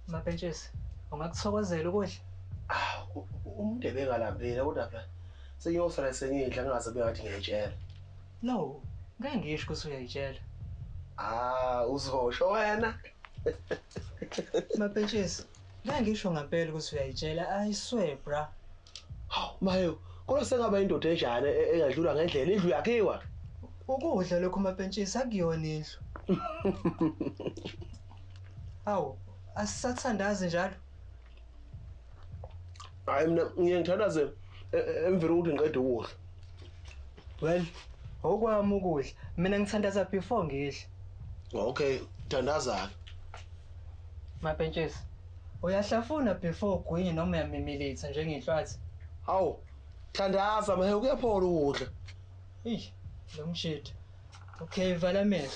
Mapentshisi, ungakuthokozela ukudla? Ah, umuntu ebengalambile kodwa phela sengiyosala sengidla ngingaze bengathi ngiyayitshela. No, ngeke ngisho ukuthi uyayitshela. Ah, uzosho wena. Mapentshisi, ngeke ngisho ngempela ukuthi uyayitshela. I swear, bra. Hawu, mayo, kodwa sengaba indoda enjani engadlula ngendlela indlu yakhiwa? Ukudla lokhu mapentshisi akuyona indlu. Hawu, asisathandazi njalo. Hayi mina ngiye ngithandaze emveni kokuthi ngiqede ukudla. Well, okwami ukudla. Mina ngithandaza before ngidle. Okay, thandaza. Mapentshisi, uyahlafuna before ugwinye noma uyamimilitha njengenhlwathi. Hawu, thandaza maye kuyaphola ukudla. Eyi, lo mshidi. Okay, vala amehlo.